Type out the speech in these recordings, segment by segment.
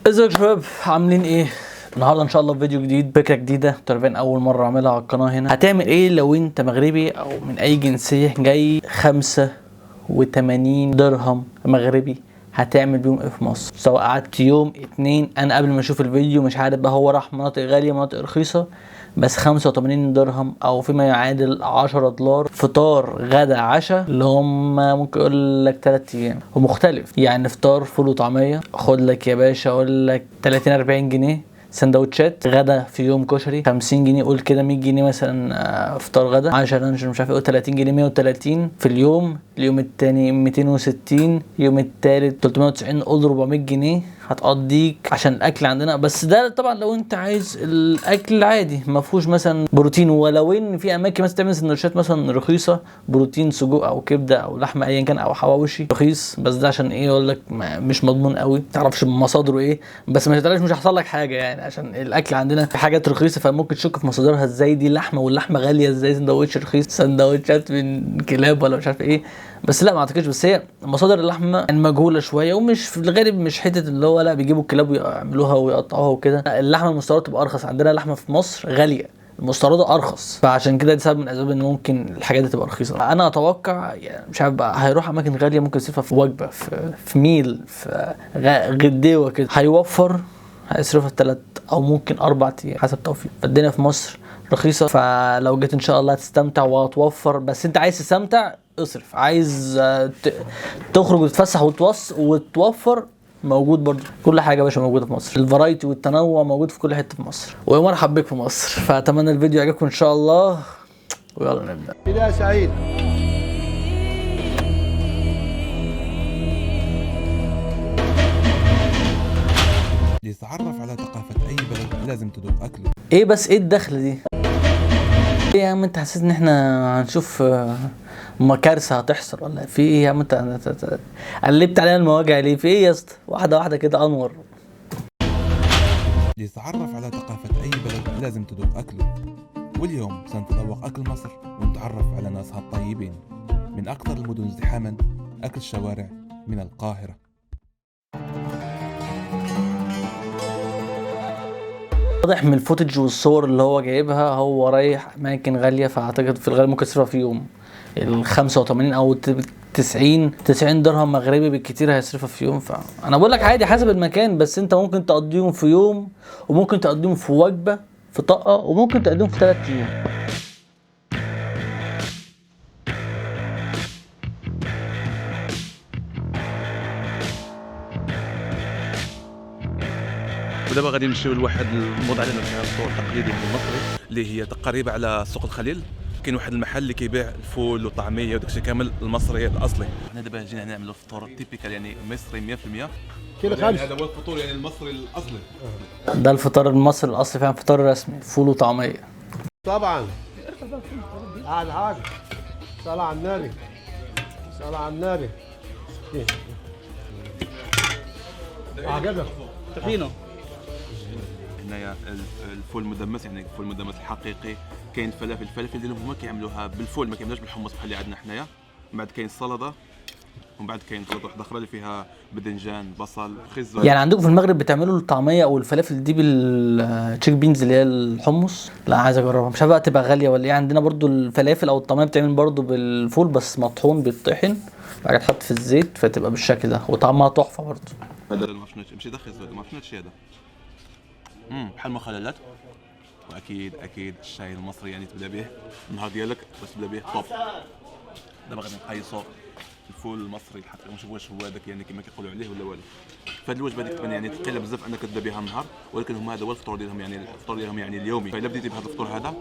ازيك يا شباب، عاملين ايه؟ النهارده ان شاء الله في فيديو جديد، فكرة جديدة تقريبا اول مرة اعملها على القناة. هنا هتعمل ايه لو انت مغربي او من اي جنسية جاي 85 درهم مغربي؟ هتعمل بيهم ايه في مصر؟ سواء قعدت يوم اتنين. انا قبل ما اشوف الفيديو مش عارف بقى هو راح مناطق غالية مناطق رخيصة، بس 85 درهم او فيما يعادل 10 دولار فطار غدا عشاء، اللي هم ممكن يقول لك 3 ايام. ومختلف يعني فطار فول وطعميه خد لك يا باشا اقول لك 30 40 جنيه، سندوتشات غدا في يوم كشري 50 جنيه، قول كده 100 جنيه مثلا، فطار غدا 10 لانش مش عارف ايه 30 جنيه، 130 في اليوم. اليوم التاني 260، يوم التالت 390، قول 400 جنيه هتقضيك عشان الاكل عندنا. بس ده طبعا لو انت عايز الاكل العادي ما فيهوش مثلا بروتين، ولو ان في اماكن مثلا تعمل سندوتشات مثلا رخيصة بروتين سجق او كبده او لحمه ايا كان او حواوشي رخيص، بس ده عشان ايه؟ يقول لك مش مضمون قوي، ما تعرفش مصادره ايه، بس ما تقلقش مش هيحصل لك حاجة يعني، عشان الاكل عندنا في حاجات رخيصة فممكن تشك في مصادرها. ازاي دي لحمه واللحمة غالية، ازاي سندوتش رخيص، سندوتشات من كلاب ولا مش عارف ايه. بس لا ما اعتقدش، بس هي مصادر اللحمة يعني مجهولة شوية، ومش في الغالب مش حتة اللي هو لا بيجيبوا الكلاب ويعملوها ويقطعوها وكده. اللحمة المستورده تبقى ارخص عندنا، اللحمة في مصر غالية، المستورده ارخص، فعشان كده دي سبب من اسباب ان ممكن الحاجات دي تبقى رخيصة. انا اتوقع يعني مش عارف بقى هيروح اماكن غالية ممكن يصرفها في وجبة، في ميل، في غديوه كده، هيوفر هيصرفها في 3 او ممكن 4 ايام حسب توفيق. فالدنيا في مصر رخيصة، فلو جيت ان شاء الله هتستمتع وهتوفر. بس انت عايز تستمتع اصرف، عايز تخرج وتتفسح وتوفر موجود برضو. كل حاجة يا باشا موجودة في مصر، الفرايتي والتنوع موجود في كل حتة في مصر. ومرحب بك في مصر. فاتمنى الفيديو يعجبكم ان شاء الله، ويلا نبدا. بداية سعيد. لتتعرف على ثقافة أي بلد لازم تذوق أكله. ايه بس ايه الدخلة دي؟ ايه يا عم انت حسيت ان احنا هنشوف ما كارثة هتحصل ولا في ايه يا عم؟ انت قلبت علينا المواجع ليه؟ في ايه يا اسطى؟ واحدة واحدة كده انور. لتتعرف على ثقافة أي بلد لازم تذوق أكله، واليوم سنتذوق أكل مصر ونتعرف على ناسها الطيبين. من أكثر المدن ازدحاما أكل الشوارع من القاهرة. واضح من الفوتج والصور اللي هو جايبها هو رايح اماكن غالية، فاعتقد في الغالب ممكن يصرفها في يوم ال 85 او 90 درهم مغربي بالكتير هيصرفها في يوم. فانا بقول لك عادي حسب المكان، بس انت ممكن تقضيهم في يوم، وممكن تقضيهم في وجبة في طاقة، وممكن تقضيهم في 3 ايام. ودابا غادي نمشيو لواحد الموضع اللي فيها الفطور التقليدي المصري اللي هي تقريبا على سوق الخليل. كاين واحد المحل اللي كيبيع الفول والطعميه وداكشي كامل المصري الاصلي. حنا دابا جينا نعملوا فطور typical يعني مصري 100%. كيلو خمس. هذا هو الفطور يعني المصري الاصلي. ده الفطار المصري الاصلي فعلا، فطار رسمي فول وطعميه. طبعا على الحاج، صلاة على النبي، صلاة على النبي. عجبك طحينه. هنايا الفول المدمس يعني الفول المدمس الحقيقي. كاين الفلافل، الفلافل ديالهم هما كيعملوها بالفول ما كيعملوهاش بالحمص بحال اللي عندنا حنايا. من بعد كاين السلطة، ومن بعد كاين سلطة واحدة اخرى اللي فيها باذنجان بصل خيزو. يعني عندكم في المغرب بتعملوا الطعمية او الفلافل دي بال chickpeas اللي هي الحمص؟ لا عايز اجربها، مش عارف بقى تبقى غالية ولا ايه. عندنا برضو الفلافل او الطعمية بتعمل برضو بالفول بس مطحون، بيطحن بعد كده تحط في الزيت فتبقى بالشكل ده، وطعمها تحفة برضو. هذا ما عرفتش ماشي ده خيزو، ما عرفتش هذا بحال المخللات. واكيد اكيد الشاي المصري يعني تبدا به النهار ديالك باش تبدا به top. دابا غادي نقيسوا الفول المصري الحقيقي ونشوف واش هو هذاك يعني كما كيقولوا عليه ولا والو. فهاد الوجبة هذيك تبان يعني ثقيلة بزاف انك تبدا بها النهار، ولكن هما هذا هو الفطور ديالهم يعني الفطور ديالهم يعني اليومي. فالا بديتي بهذا الفطور هذا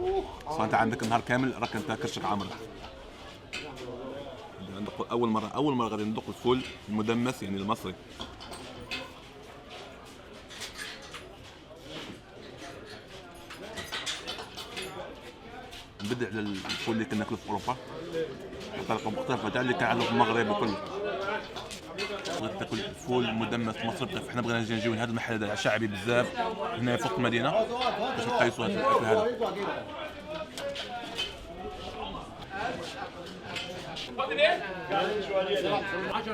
سواء انت عندك النهار كامل راك انت كرشك عامر. اول مرة غادي ندوق الفول المدمس يعني المصري. نبدع على الفول اللي كناكلو في اوروبا بطريقة مختلفة تاع اللي كنعملو في المغرب وكل. بغيت تاكل فول مدمس مصري، حنا بغينا نجيو لهذا المحل هذا شعبي بزاف هنا فوق المدينة باش نقيسوا هذا الاكل هذا.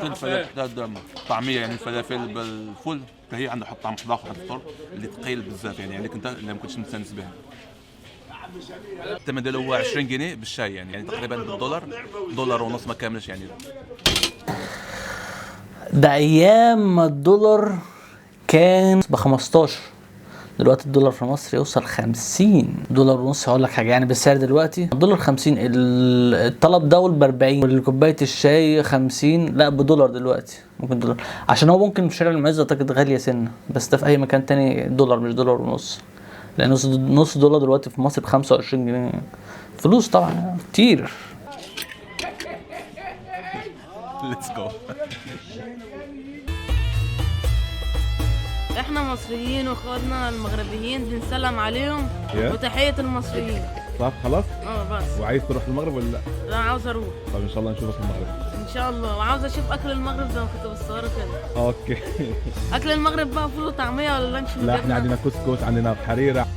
الفلافل طعميه يعني الفلافل بالفول فهي عندها حط طعم اخر على الفطور اللي ثقيل بزاف، يعني عليك انت اللي ما كنتش مستانس بها. الثمن ديالو هو 20 جنيه بالشاي، يعني تقريبا بالدولار دولار ونص ما كاملش يعني. ده ايام ما الدولار كان ب 15، دلوقتي الدولار في مصر يوصل 50 دولار ونص. هقول لك حاجة يعني بالسعر دلوقتي الدولار 50، الطلب ده ب 40، والكوبايه الشاي 50، لا بدولار دلوقتي ممكن دولار، عشان هو ممكن في شارع المعز اعتقد غالية سنة، بس ده في اي مكان تاني دولار مش دولار ونص، لان نص دولار دلوقتي في مصر ب 25 جنيه، فلوس طبعا كتير. let's go. احنا مصريين واخواتنا المغربيين بنسلم عليهم وتحية المصريين. صح خلاص؟ بس. وعايز تروح المغرب ولا لا؟ لا عاوز اروح. طب ان شاء الله نشوفك في المغرب. ان شاء الله، وعاوز اشوف اكل المغرب زي ما كنت بصورة كده. okay. اكل المغرب بقى فول وطعمية ولا لانش؟ لا احنا عندنا كسكس، عندنا حريرة.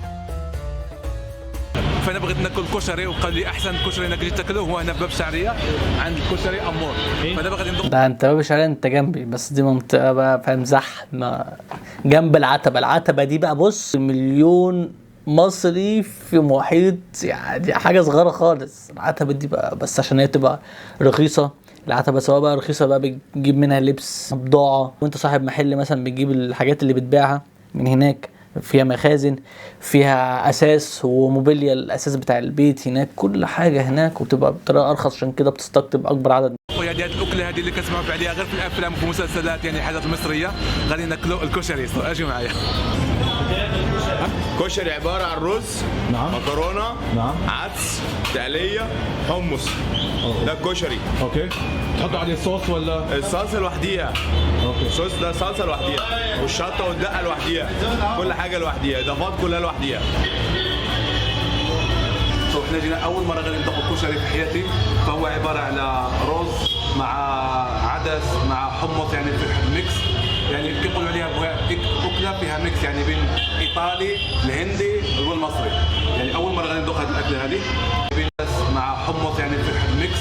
فانا بغيت ناكل كشري وقال لي احسن كشري انك تجي تاكله هو هنا في باب الشعرية عند الكشري امور، فدابا غادي ندوق. ده انت باب الشعرية انت جنبي، بس دي منطقة بقى فاهم زحمة جنب العتبة، العتبة دي بقى بص مليون مصري في محيط، يعني حاجة صغيرة خالص العتبة دي بقى، بس عشان هي تبقى رخيصة العتبة، سواء بقى رخيصة بقى بتجيب منها لبس بضاعة، وانت صاحب محل مثلا بتجيب الحاجات اللي بتبيعها من هناك، فيها مخازن، فيها اساس وموبيليا، الاساس بتاع البيت هناك، كل حاجة هناك، وبتبقى بطريقة ارخص، عشان كده بتستقطب اكبر عدد. يعني هذه الاكلة هذه اللي كتسمعوا عليها غير في الافلام وفي المسلسلات، يعني حاجات مصرية، غادي ناكلوا الكشري. اجي معايا. كشري عبارة عن رز، نعم، مكرونه، نعم، عدس، تقليه، حمص. ده الكشري. okay. تحطوا عليه صوص ولا؟ الصلصه لوحديها. okay. الصوص ده صلصه لوحديها، والشطه والدقه لوحديها، كل حاجة لوحديها، اضافات كلها لوحديها. احنا جينا اول مرة غادي ندوق الكشري في حياتي، فهو عبارة على رز مع عدس مع حمص، يعني في mix، يعني كيقولوا عليها اكله فيها mix، يعني بين الايطالي الهندي والمصري. يعني اول مرة غادي ندوق هذه الاكلة هذه، بين مع حمص، يعني في mix،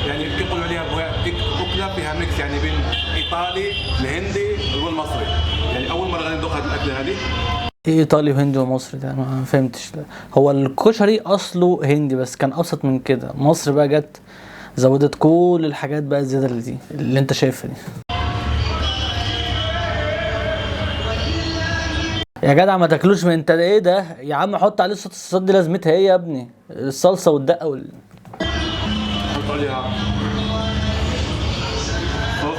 يعني كيقولوا عليها اكله فيها mix، يعني بين الايطالي الهندي والمصري. يعني اول مرة غادي ندوق هذه الاكلة هذه. ايه ايطالي وهندي ومصري ده؟ ما فهمتش. هو الكشري اصله هندي بس كان ابسط من كده، مصر بقى جت زودت كل الحاجات بقى الزيادة اللي دي اللي انت شايفها دي. يا جدع ما تاكلوش من انت ايه ده يا عم، حط عليه الصوت، الصوت دي لازمتها ايه يا ابني؟ الصلصه والدقه وال حط عليها صوص.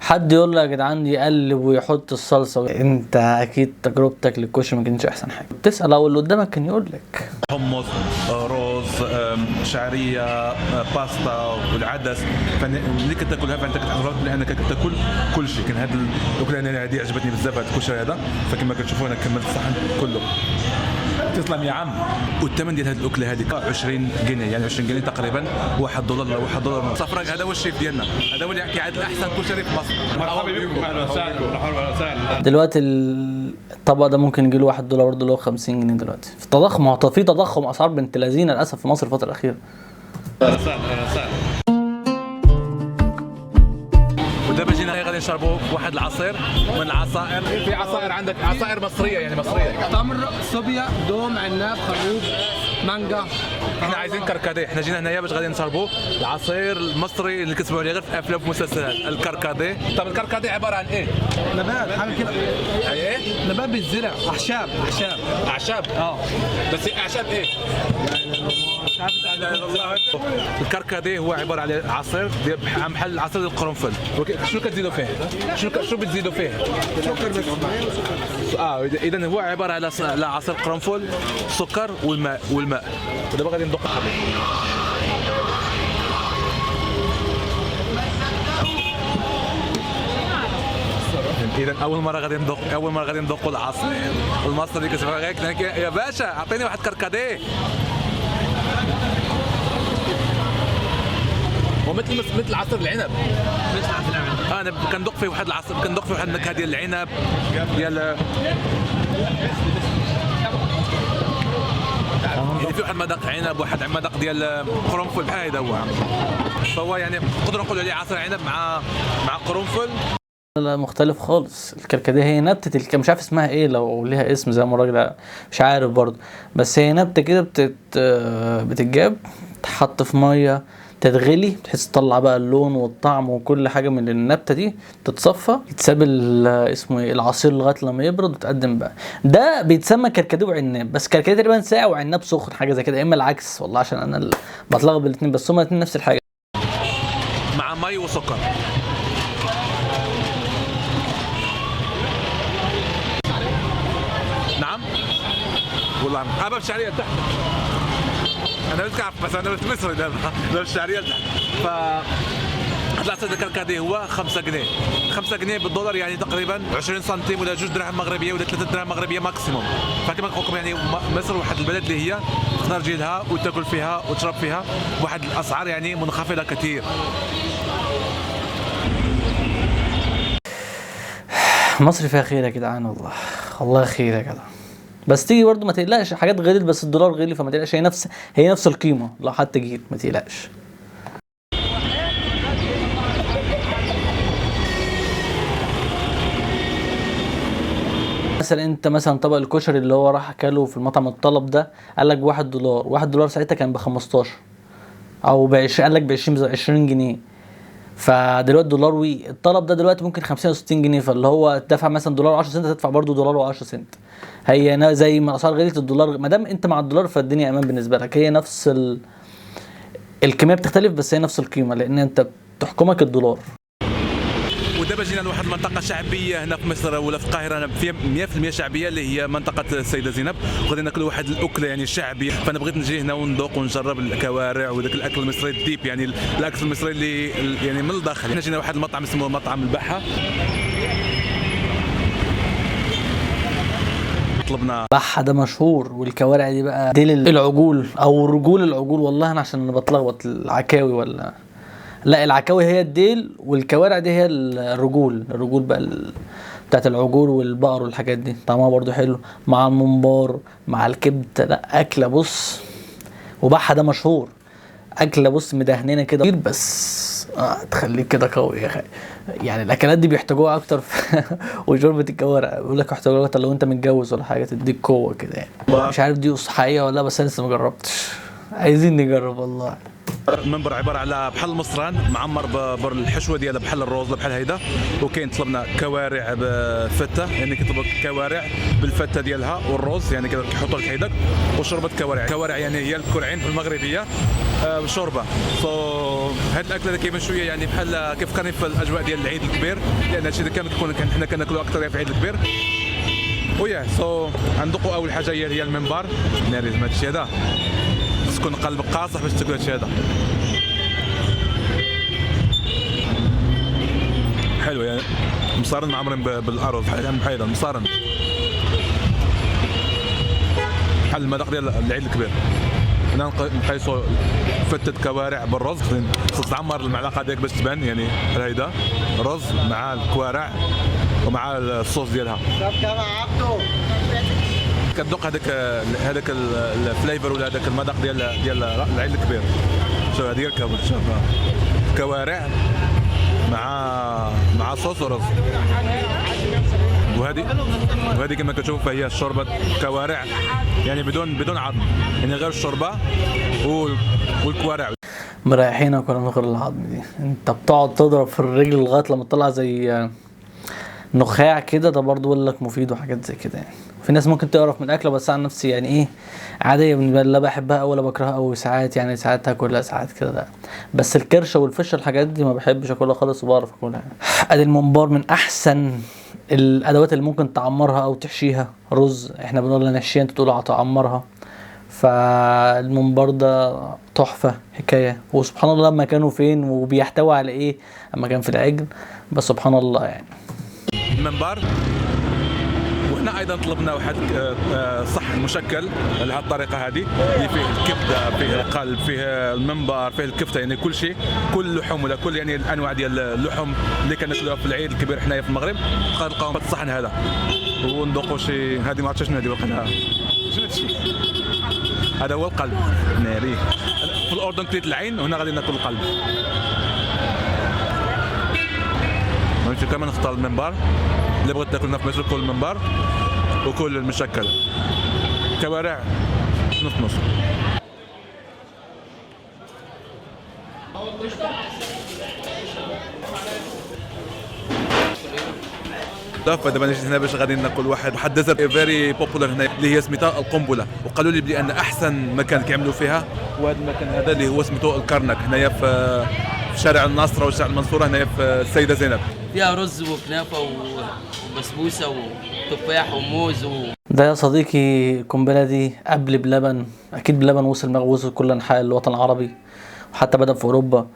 حد يقول له يا جدعان يقلب ويحط الصلصه. انت اكيد تجربتك للكشري ما كانتش احسن حاجة، بتسال او اللي قدامك كان يقول لك. حمص، رز، شعرية، باستا والعدس. فملي كتاكلها فانت كتحس بانك كتاكل كل شيء. كان هذا الاكلة انا هذه عجبتني بزاف، هذا الكشري هذا، فكما كتشوفوا انا كملت الصحن كله. تسلم يا عم. والثمن ديال هذه الاكلة هذه 20 جنيه، يعني 20 جنيه تقريبا 1 دولار ولا 1 دولار. صفراء هذا هو الشيف ديالنا، هذا هو اللي كيعاد احسن كشري في مصر. مرحبا بكم، اهلا وسهلا. مرحبا وسهلا. دلوقتي الطبق ده ممكن يجي له 1 دولار برضه، اللي هو 50 جنيه دلوقتي. في تضخم، هو في تضخم اسعار بنت لذينه للاسف في مصر الفترة الاخيرة. اهلا وسهلا، اهلا وسهلا. ودابا جينا غادي نشربوا واحد العصير من العصائر. في عصائر عندك، عصائر مصرية يعني مصرية، تمر، صوبيا، دوم، عناب، خروب، مانجا. احنا عايزين كركديه. احنا جينا هنايا باش غادي نشربوا العصير المصري اللي كتسمعوا عليه غير في افلام ومسلسلات، الكركديه. طب الكركديه عبارة عن ايه؟ نبات، حاجة كده. ايه؟ نبات بالزرع، اعشاب، اعشاب. اعشاب. بس اعشاب ايه؟ الكركديه هو عبارة عن عصير بحال عصير القرنفل. شنو كتزيدوا فيه؟ شنو بتزيدوا فيه؟ سكر بس. اذا هو عبارة على عصير قرنفل، سكر والماء. ودابا غادي ندوق الحبيب. اذا اول مرة غادي ندوق العصير المصري. كتسمعوا غير يا باشا اعطيني واحد كركديه. ومثل عصير العنب. مثل عصير العنب. انا كندوق فيه واحد العصير، كندوق فيه واحد النكهة ديال العنب ديال يعني في واحد مذاق عنب، واحد مذاق ديال قرنفل بحال هذا هو. فهو يعني نقدروا نقولوا عليه عصير عنب مع قرنفل. لا مختلف خالص. الكركديه هي نبتة مش عارف اسمها ايه، لو ليها اسم زي ما الراجل مش عارف برضه، بس هي نبتة كده بتتجاب، تتحط في مية تتغلي، بحيث تطلع بقى اللون والطعم وكل حاجة من النبتة دي، تتصفى، يتساب اسمه ايه العصير لغاية لما يبرد وتقدم بقى. ده بيتسمى كركديه وعناب، بس كركديه تقريبا ساقع وعناب سخن، حاجة زي كده، يا اما العكس والله عشان انا بتلخبط بالاتنين، بس هما الاتنين نفس الحاجة. مع مي وسكر. نعم والله انا بالشعريه تحت، انا مش عارف بس انا مش مصري دابا، انا بالشعريه تحت. ف العصير الكركديه هو 5 جنيه، 5 جنيه بالدولار يعني تقريبا 20 سنتيم ولا 2 دراهم مغربية ولا 3 دراهم مغربية maximum. فكما نقول لكم يعني مصر واحد البلد اللي هي تقدر تجي لها وتاكل فيها وتشرب فيها بواحد الاسعار يعني منخفضة كثير. مصر فيها خير يا جدعان والله، والله خير يا جدعان. بس تيجي برضه ما تقلقش، حاجات غلت بس الدولار غلي، فما تقلقش، هي نفس القيمة لو حتى جيت ما تقلقش. مثلا انت مثلا طبق الكشري اللي هو راح اكله في المطعم الطلب ده قال لك $1، $1 ساعتها كان ب15 او ب20، قال لك 20 جنيه. فدلوقتي دولار وي الطلب ده دلوقتي ممكن 50 او 60 جنيه، فاللي هو دفع مثلا $1.10 تدفع برضه $1.10. هي زي ما الاسعار غليت الدولار، ما دام انت مع الدولار فالدنيا امان بالنسبة لك. هي نفس الكمية بتختلف بس هي نفس القيمة، لان انت بتحكمك الدولار. ودابا جينا لواحد المنطقة شعبية هنا في مصر ولا في القاهرة، انا في 100% شعبية اللي هي منطقة السيدة زينب، وغادي ناكلوا واحد الاكلة يعني شعبية. فانا بغيت نجي هنا وندوق ونجرب الكوارع وذاك الاكل المصري ال deep، يعني الاكل المصري اللي يعني من الداخل. حنا جينا لواحد المطعم اسمه مطعم البحه، طلبنا بحه ده مشهور، والكوارع دي بقى ديل العجول او رجول العجول، والله انا عشان انا بتلخبط العكاوي ولا لا، العكاوي هي الديل والكوارع دي هي الرجول، الرجول بقى بتاعت العجول والبقر والحاجات دي، طعمها برضو حلو مع الممبار مع الكبده. لا اكله بص، وبحه ده مشهور، اكله بص مدهنينه كده بس تخليك كده قوي يا اخي. يعني الاكلات دي بيحتاجوها اكتر وشوربه الكوارع بيقول لك يحتاجوها اكتر لو انت متجوز ولا حاجة، تديك قوة كده يعني. مش عارف دي حقيقة ولا لا، بس انا لسه ما جربتش، عايزين نجرب والله. المنبر عبارة على بحال المصران معمر بالحشوه ديالها بحال الروز بحال هيدا. وكاين طلبنا كوارع بفته، يعني كيطلبوا كوارع بالفته ديالها والروز، يعني كيحطوا لك هيداك، وشوربه كوارع. كوارع يعني هي الكرعين في المغربية شوربة. so هاد الاكلة اللي كيبان شوية يعني بحال كيفكرني في الاجواء ديال العيد الكبير، لان هادشي كامل كيكون حنا كناكلو اكثر في العيد الكبير. و yeah so غندوقوا اول حاجة هي المنبر. ناري زعما هادشي هذا تكون قلبك قاصح باش تاكل هادشي هذا. حلو يعني مصارن معمرين بالارز بحال هذا المصارن، بحال المذاق ديال العيد الكبير. هنا نقيسوا فتة كوارع بالرز، خصك تعمر المعلقة ديالك باش تبان يعني بحال هيدا رز مع الكوارع ومع الصوص ديالها. كتذوق هذاك ال flavor ولا هذاك المذاق ديال العيد الكبير. شوف هذه الكوارع، شوف كوارع مع صوص ورز. وهذه كما كتشوف فهي شوربة كوارع يعني بدون عظم، يعني غير الشوربة والكوارع. مريحينك ولا من غير العظم دي، انت بتقعد تضرب في الرجل لغاية لما تطلع زي نخاع كده، ده برضه بيقول لك مفيد وحاجات زي كده يعني. في ناس ممكن تقرف من الاكلة، بس عن نفسي يعني ايه عادية بالنسبة لي، لا بحبها أوي ولا بكرهها أوي، ساعات يعني ساعات هاكلها ساعات كده لا. بس الكرشه والفشه الحاجات دي ما بحبش اكلها خالص وبعرف اكلها يعني. ادي الممبار من احسن الادوات اللي ممكن تعمرها او تحشيها رز، احنا بنقول نحشيها انت تقول هتعمرها. فالممبار ده تحفة حكاية، وسبحان الله لما كانوا فين وبيحتوي على ايه اما كان في العجل، بس سبحان الله يعني. المنبر. وحنا ايضا طلبنا واحد صحن مشكل لهذه الطريقة هذه اللي فيه الكبده، فيه القلب، فيه المنبر، فيه الكفتة، يعني كل شيء، كل اللحوم ولا كل يعني الانواع ديال اللحوم اللي كناكلوها في العيد الكبير حنايا في المغرب تلقاهم في الصحن هذا. وندوقوا شي هذه ما عرفتش شنو هذه، وقيلا شنو هادشي؟ هذا هو القلب ناري. في الاردن كليت العين وهنا غادي ناكل القلب. ماشي كمان نختار المنبر اللي بغيت تاكلنا في مصر، كل المنبر وكل المشكل، كوارع نص نص. فدابا انا جيت هنا باش غادي ناكل واحد dessert very popular هنا اللي هي سميتها القنبلة، وقالوا لي بلي ان احسن مكان كيعملوا فيها هو هذا المكان هذا اللي هو سميتو الكرنك، هنايا في شارع الناصرة وشارع المنصورة، هنايا في السيدة زينب. فيها رز وكنافه وبسبوسه وتفاح وموز ده يا صديقي القنبلة دي قبل بلبن، اكيد بلبن وصل كل انحاء الوطن العربي، وحتى بدا في اوروبا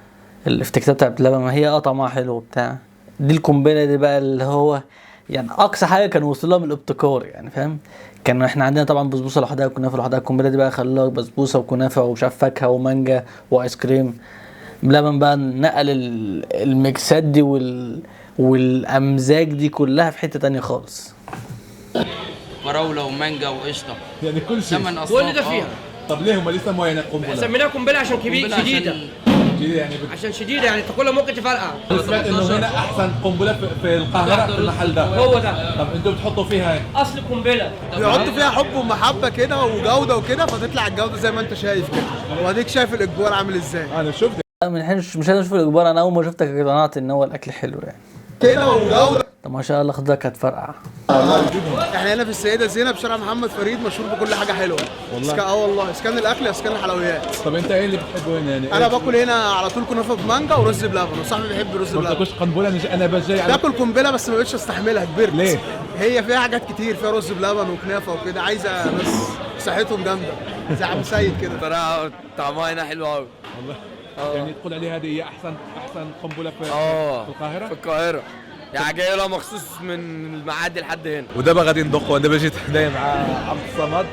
الافتكاسات بتاعت بلبن، ما هي طعمها حلو وبتاع. دي القنبلة دي بقى اللي هو يعني اقصى حاجة كانوا وصلوا لها من الابتكار، يعني فاهم؟ كان احنا عندنا طبعا بسبوسه لوحدها وكنافه لوحدها، القنبلة دي بقى خلوها بسبوسه وكنافه ومش عارف فاكهة ومانجا وايس كريم. بلبن بقى نقل الميكسات دي والامزاج دي كلها في حتة تانية خالص. فراوله ومانجا وقشطه، يعني كل شيء، كل ده فيها. طب ليه هم ليه سموها يعني قنبلة؟ سميناها قنبلة عشان كبير شديدة، يعني عشان شديدة، يعني تاكلها ممكن تفرقع. سمعت انه هنا احسن قنبلة في القاهرة في المحل ده، هو ده. طب انتوا بتحطوا فيها اصل قنبلة؟ بيحطوا فيها حب ومحبه كده وجوده وكده، فتطلع الجودة زي ما انت شايف كده، واديك شايف الاجبار عامل ازاي. انا شفت من حين مش عايز اشوف الاجبار، انا اول ما شفتك اقتنعت ان هو الاكل حلو يعني كده وجوده. طب ما شاء الله خدك هتفرقع. احنا هنا في السيدة زينب شارع محمد فريد، مشهور بكل حاجة حلوة والله. والله اسكان الاكل اسكان الحلويات. طب انت ايه اللي بتحبه هنا يعني؟ انا باكل هنا على طول كنافه بمانجا ورز بلبن، وصاحبي بيحب رز بلبن. ما بتاكلش قنبلة؟ انا بجاي باكل قنبلة بس ما بقتش استحملها، كبرت. ليه؟ هي فيها حاجات كتير، فيها رز بلبن وكنافه وكده، عايزه بس صحتهم جامدة زي عم سيد كده. بصراحة طعمها هنا حلو قوي والله. يعني تقول عليها هذه هي احسن قنبلة في القاهرة؟ في القاهرة يعني، جاي لها مخصوص من المعادي لحد هنا. ودابا غادي ندوقوا. دابا جيت هنايا مع عبد الصمد.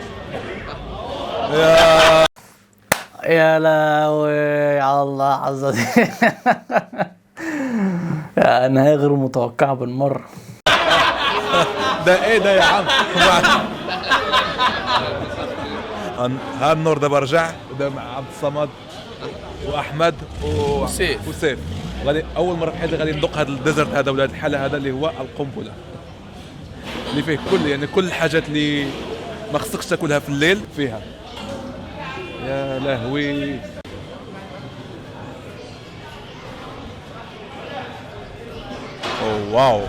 يا لهوي على الله عز وجل. نهاية غير متوقعة بالمرة. ده ايه ده يا عم؟ ها النور دابا رجع، ده مع عبد الصمد واحمد وسيف. غادي اول مرة في حياتي غادي ندوق هذا ال dessert هذا ولا هذا الحالة هذا اللي هو القنبلة، اللي فيه كل يعني كل الحاجات اللي ما خصكش تاكلها في الليل فيها. يا لهوي. oh wow.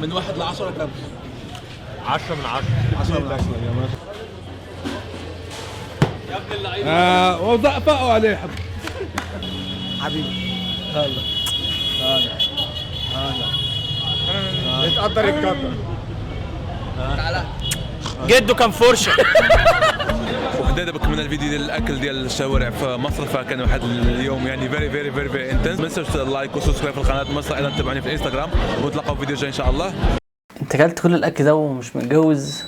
من 1 ل 10 كم؟ 10 من 10. 10 من 10 يا ماشي. يا ابن اللعيبة. وضعفقوا عليه حبيبي. هلا هلا هلا اتقدر يتقدر. تعالى جده كان فرشه. وهذا دابا كملنا الفيديو ديال الاكل ديال الشوارع في مصر، فكان واحد اليوم يعني very very very very intense. ما تنساوش like و subscribe في القناة مصر، ايضا تابعوني في الانستغرام، ونتلاقاو في فيديو جاي ان شاء الله. انت اكلت كل الاكل ده ومش متجوز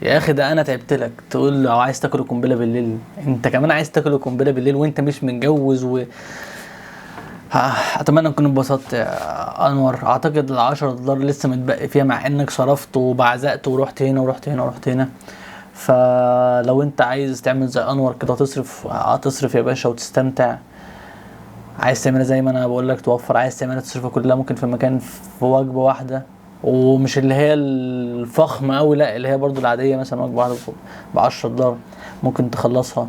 يا اخي؟ ده انا تعبت لك. تقول لو عايز تاكل قنبلة بالليل، انت كمان عايز تاكل قنبلة بالليل وانت مش متجوز و اتمنى تكون اتبسطت يا انور. اعتقد $10 لسه متبقي فيها، مع انك صرفت وبعزقت ورحت هنا ورحت هنا ورحت هنا. فلو انت عايز تعمل زي انور كده، هتصرف يا باشا وتستمتع. عايز تعملها زي ما انا بقول لك توفر، عايز تعملها تصرفها كلها ممكن في مكان في وجبة واحدة، ومش اللي هي الفخمه قوي، لا اللي هي برضو العادية، مثلا وجبة واحدة ب$10 ممكن تخلصها.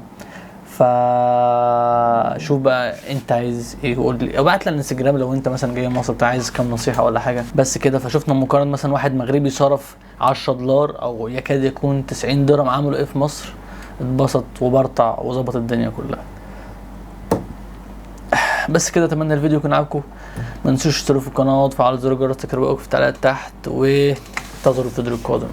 فشوف بقى انت عايز ايه، قول لي، ابعت لي على الانستجرام لو انت مثلا جاي مصر بتاع عايز كام نصيحة ولا حاجة. بس كده. فشفنا مقارنة مثلا واحد مغربي صرف $10 او يكاد يكون 90 درهم، عملوا ايه في مصر؟ اتبسط وبرطع وظبط الدنيا كلها. بس كده، اتمنى الفيديو يكون عاجبكم. ما تنسوش تشتركوا في القناة وتفعلوا زر الجرس تكتبوا في التعليقات تحت، وانتظروا الفيديو القادم.